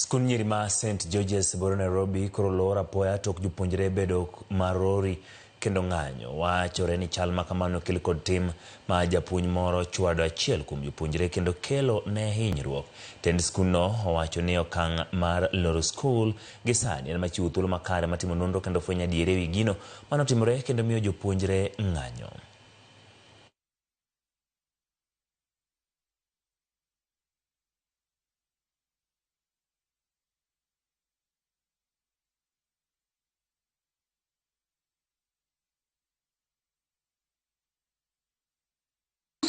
Skund nyiri ma St George's Boro Nairobi koro lor apoya tok jopuonjre bedo marori kendo ng'anyo. Wachore ni chal ma kamano okel kod tim ma japuonj moro chwado achiel kuom jopuonjre kendo kelo ne hinyruok. Tend skundno owacho ni okang' mar loro skul gi sani en machiwo thuolo makare mar timo nonro kendo fwenyo adieri ewi gino manotimore kendo miyo jopuonjre ng'anyo.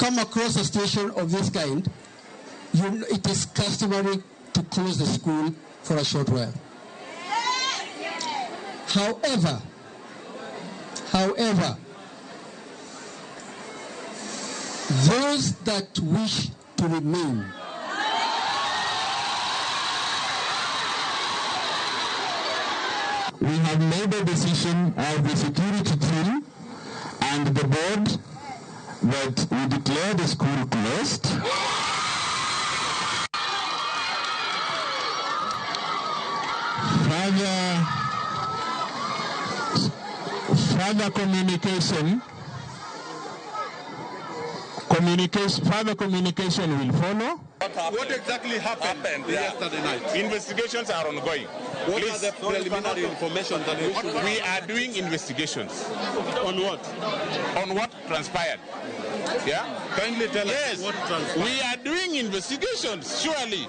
Come across a situation of this kind, it is customary to close the school for a short while. However, those that wish to remain we have made a decision of the security team and the board that we declare the school closed. Further communication will follow. What exactly happened yesterday night? Investigations are ongoing. What are the preliminary information that we should... We are doing investigations. On what? On what transpired. Yeah? Kindly tell us what transpired. We are doing investigations, surely.